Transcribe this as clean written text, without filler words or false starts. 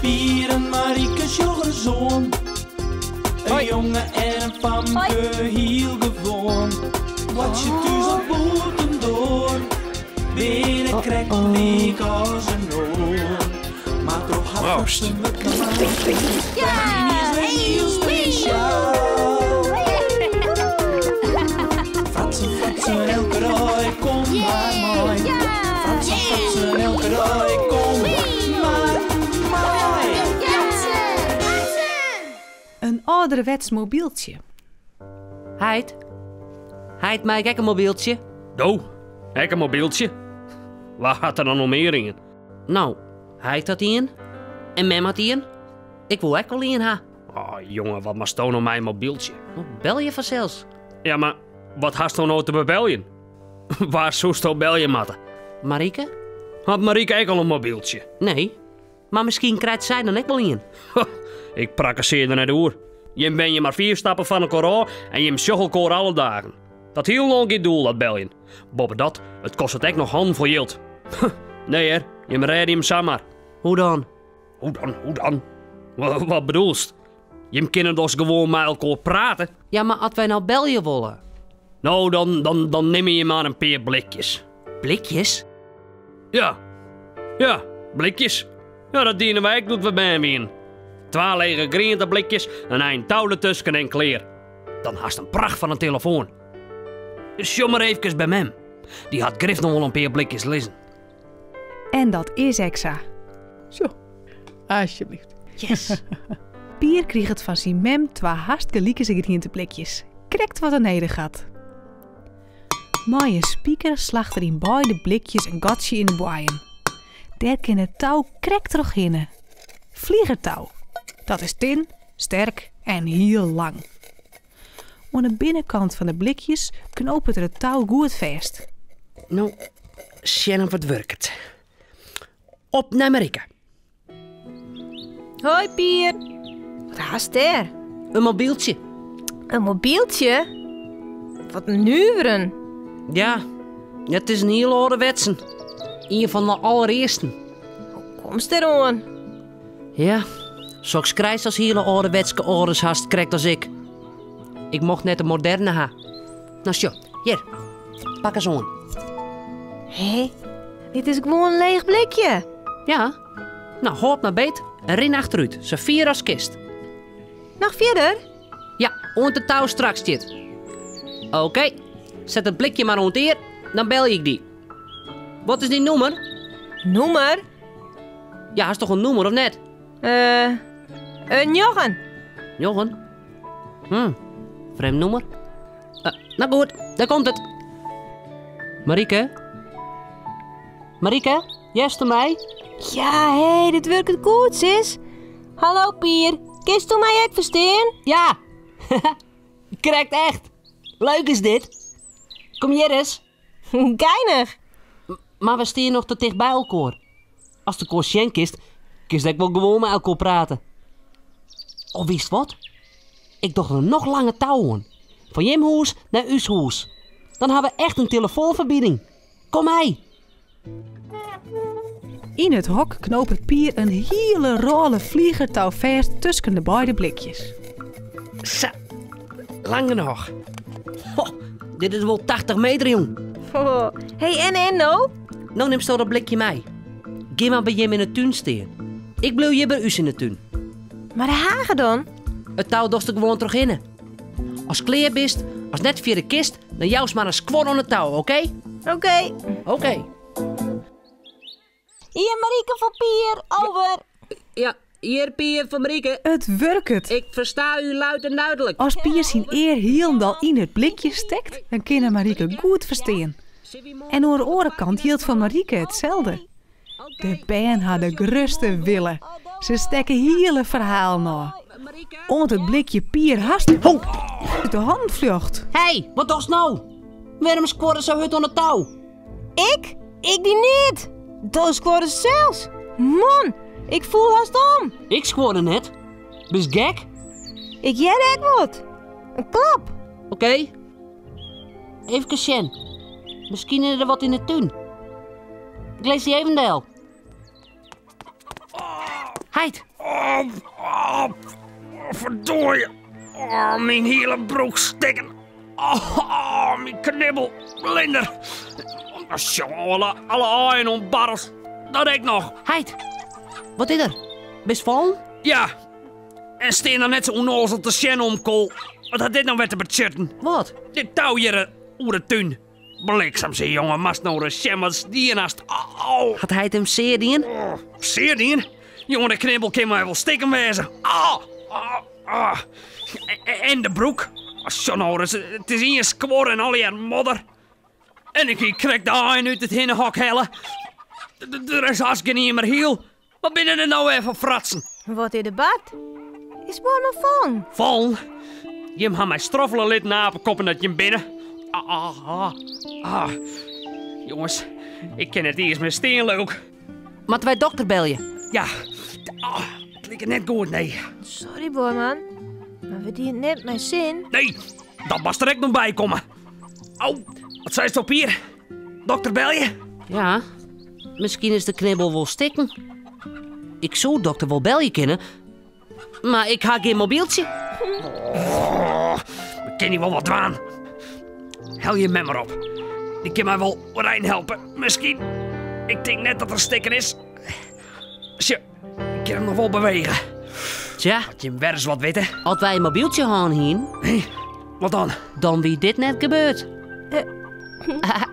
Pier en Marieke sjoch ris oan. In jonge en in famke, hiel gewoan. Boartsje thús of bûtendoar, binne krekt lyk as in oar. Mar troch har Proost. fratsen wurdt normaal. Yniens wer hiel spesjaal. Fratsen, fratsen, elke dei, kom mar mei. Fratsen, fratsen, elke dei, kom mar mei. In âlderwets mobyltsje. Heit? Heit, mei ik ek in mobyltsje? Do, ek in mobyltsje? Wa hat der dan noch mear ien? No, heit hat ien en mem hat ien. Ik wol ek wol ien ha. Oh, jonge, wat moatsto no mei in mobyltsje? No, belje fansels. Ja, mar wat hasto no te bebeljen? Wa soesto belje moatte? Marieke? Hat Marieke ek al in mobyltsje? Nee, mar miskien krijt sy dan ek wol ien. Ik prakkesear der net oer. Jim wenje mar 5 stappen fan elkoar ôf en jim sjogge elkoar alle dagen. Dat hielendal gjin doel, dat beljen. Boppedat, it kostet ek noch hannen fol jild. Nee hear, jim rêde jim samar. Hoe dan? Hoe dan, hoe dan? Wat bedoelst? Jim kinne dochs gewoan mei elkoar prate? Ja, mar as wy no belje wolle? No, dan, dan, dan nimme jim mar in pear blikjes. Blikjes? Ja, ja, blikjes. Ja, dat diene wy ek doe't we bern wienen. Twa lege grienteblikjes, in ein tou dertusken en klear. Dan hast in pracht fan in telefoan. Sjoch mar eefkes by mem. Dy hat grif noch wol in pear blikjes lizzen. En dat is ek sa. Zo, alsjeblieft. Yes! Pier kriget fan syn mem twa hast gelikense grienteblikjes, krekt wat er nedich hat. Mei in spiker slacht er yn beide blikjes in gatsje yn de boaiem. Dêr kin it tou krekt trochhinne. Fliegertou. Dat is tin, sterk en hiel lang. Oan de binnenkant fan de blikjes knopet er it tou goed fêst. No, sjen oft it wurket. Op nei Marieke. Hoi Pier. Wat hast dêr? In mobyltsje. In mobyltsje? Wat nuveren. Ja, it is in hiel âlderwetsen. Ien fan de allerearsten. Hoe komst dêroan? Ja, soks krijst as hiele âlderwetske âlders hast, krekt as ik. Ik mocht net de moderne ha. No sjoch, hjir, pak ris oan. Hé, dit is gewoan in leech blikje. Ja, no hâld mar beet en rin achterút, sa fier as kinst. Noch fierder? Ja, oant it tou strak stiet. Oké, set it blikje mar oan it ear, dan belje ik dy. Wat is dyn nûmer? Nûmer? Ja, hast toch in nûmer of net? Eh, njoggen. Njoggen? Frjemd nûmer. No goed, dêr komt it. Marieke? Marieke, hearst my? Ja, hé, dit wurket goed, sis. Hallo Pier, kinsto my ek ferstean? Ja, krekt echt. Leuk is dit. Kom hjir ris. Geinich. Mar we stean noch te ticht by elkoar. Ast elkoar sjen kinst, kinst ek wol gewoan mei elkoar prate. Of witst wat? Ik doch der noch langer tou oan. Fan jim hûs nei ús hûs. Dan ha we echt in telefoanferbining. Kom mei! Yn it hok knopet Pier in hiele rôle fliegertou fêst tusken de beide blikjes. Sa, lang genôch. Ho, dit is wol 80 meter, jong. Ho, hey, en en no? No nimsto dat blikje mei. Gean mar by jim yn 'e tún stean. Ik bliuw hjir by ús yn 'e tún. Mar de hage dan? It tou dochst der gewoan trochhinne. Ast klear bist, ast net fierder kinst, dan joust mar in skuor oan it tou, oké? Oké. Oké. Hjir Marieke foar Pier, over. Ja, hjir Pier foar Marieke. It wurket! Ik fersta u luid en duidlik. As Pier syn ear hielendal yn it blikje stekt, dan kin er Marieke goed ferstean. En oan de oare kant jildt foar Marieke itselde. De bern ha de grutste wille. Se stekke hiele ferhalen ôf. Oant it blikje Pier hast út de hannen fljocht. Hé, wat dochst no? Wêrom skuorrest sa hurd oan it tou? Ik? Ik die neat! Do skuorrest sels! Man, ik foel hast om! Ik skuorde net. Bist gek? Ik hear ek wat. In klap. Oké. Efkes sjen. Miskien is der wat yn de tún. Ik lis dy even del. Heit! Oh, oh, verdorie. Oh, myn hiele broek stikken. Oh, oh, myn knibbel, blinder. Oh, sjoe, alle, alle aaien oan barrels. Dat ek noch. Heit, wat is der? Bist fallen? Ja, en stean dan net sa ûnnoazel te sjen om kool. Wat hat dit no wer te betsjutten? Wat? Dit tou hjir oer de tún. Bliksem, sei jonge, moatst no ris sjen wat dien hast. Au! Hat heit him sear dien? Oh, sear dien? Jonge, de knibbel kin my wol stikken wêze. Au! Au! Au! En de broek. Oh, sjoch no ris, it is ien skuor en allegear modder. En ik hie krekt de aaien út it hinnehok helle. Der is hast gjin ien mear hiel. Wat binne der no wer foar fratsen? Wat is der bard? Is buorman fallen? Fallen? Jim ha my stroffele litten apekoppen dat jim binne. Ah, ah, ah, ah. Jonges, ik kin net iens mear stean, leuk. Moatte wy dokter belje? Ja, ah, it liket net goed, nee. Sorry, buorman, mar we dienen net mei sin. Nee, dat moast der ek noch by komme. Au, wat seist Pier? Dokter belje? Ja, miskien is de knibbel wol stikken. Ik soe dokter wol belje kinne, mar ik ha gjin mobieltsje. Oh, we kinne wol wat dwaan. Helje mem mar op. Dy kin my wol oerein helpe, miskien. Ik tink net dat er stikken is. Sjoch, ik kin him noch wol bewege. Tja. As jim wer ris wat witte. As wy in mobieltsje hân hienen. Nee, wat dan? Dan wie dit net gebeurd. Oh.